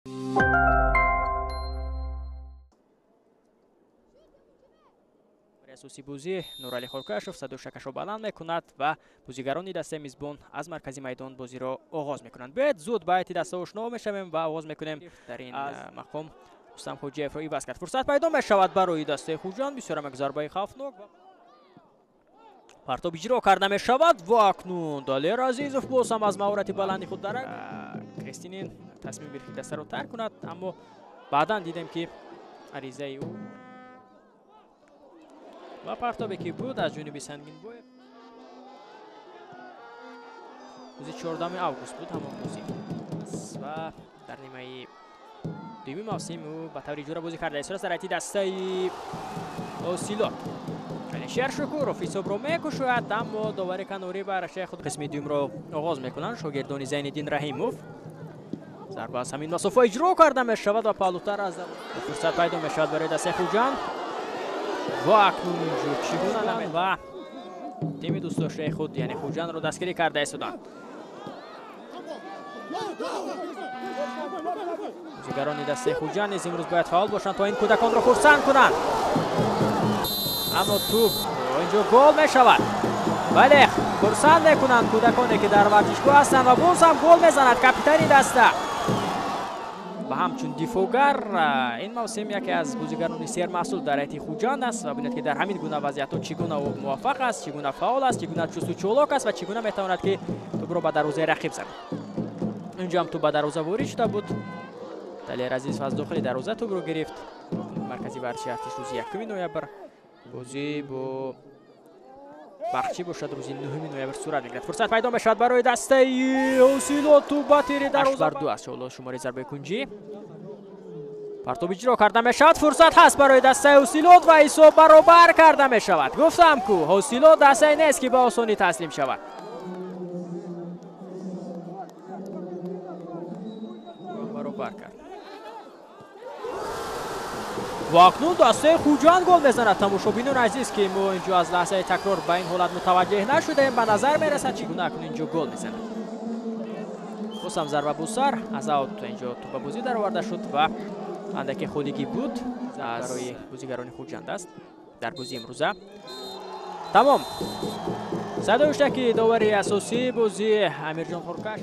Асоси бозӣ Нурали Хоркашов садои шакашро баланд мекунад ва бозигарони дастаи мизбон аз маркази майдон бозиро оғоз мекунанд. Биёед зуд ба ҳайати даста ошно мешавем ва оғоз мекунем. Дар ин мақом Рустам Хоҷиевро иваз кард. Фурсат пайдо мешавад барои дастаи Хуҷанд. Бисёрам як зарбаи хавфнок. Партоб иҷро карда мешавад ва акнун Далер Азизов боз ҳам аз маҳорати баланди худ дарак. Кристинин тасмим гирифт, ки дастаро тарк кунад, аммо баъдан дидем, ки аризаи ӯ ва партобе ки буд аз ҷониби Сангинбоев рӯзи 14 август буд ҳамон бозӣ ва дар нимаи дуюми мавсим ӯ ба таври иҷора бозӣ карда истодааст дар ҳайати дастаи Ҳосилот. Алишер Шукуров ҳисобро мекушояд, аммо довари канорӣ ба рашаи худ. Қисми дуюмро оғоз мекунанд шогирдони Зайниддин Раҳимов. Зарба аз ҳамин масофа иҷро карда мешавад ва паҳлӯтар аз фурсат пайдо мешавад барои дастаи Хуҷанд. Ва акнун инҷо чӣ гуна ва тими дӯстдоштаи худ, яъне Хуҷандро дастгирӣ карда истоданд. Бозигарони дастаи Хуҷанд низ имрӯз бояд фаъол бошанд, то ин кӯдаконро хурсанд кунанд. Аммо тӯб инҷо гол мешавад. Бале, хурсанд мекунанд кӯдаконе, ки дар варзишгоҳ ҳастанд ва боз ҳам гол мезанад капитани даста. Ва ҳамчун дифоъгар ин мавсим яке аз бозигарони сермаҳсул дар ҳайати Хуҷанд аст ва бинед, ки дар ҳамин гуна вазъиятҳо чӣ гуна ӯ муваффақ аст, чӣ гуна фаъол аст, чӣ гуна чусту чолок аст ва чӣ гуна метавонад, ки тӯбро ба дарвозаи рақиб занад. Инҷо ҳам тӯб ба дарвоза ворид шуда буд. Далер Азизов аз дохили дарвоза тӯбро гирифт. Маркази варзиши Артиш рӯзи 1 ноябр бозӣ бо Бахчӣ бошад рӯзи 9 ноябр сурат мегирад. Фурсат пайдо мешавад барои дастаи Ҳосилот, тӯб ба тири дарвоза. 8-2 аст ҳоло шумораи зарбаи кунҷӣ. Партоб иҷро карда мешавад. Фурсат ҳаст барои дастаи Ҳосилот ва ҳисоб баробар карда мешавад. Гуфтам ку Ҳосилот дастае нест, ки ба осонӣ таслим шавад. Баробар кард. Ва акнун дастаи Хуҷанд гол мезанад. Тамошобинони азиз, ки мо инҷо аз лаҳзаи такрор ба ин ҳолат мутаваҷҷеҳ нашудаем, ба назар мерасад, чӣ гуна акнун инҷо гол мезанад. Боз ҳам зарба бо сар аз аут инҷо тӯб ба бозӣ дароварда шуд ва андаке холигӣ буд барои бозигарони Хуҷанд аст дар бозии имрӯза. Тамом. Садои ки довари асосии бозӣ Амирҷон Хоркаш.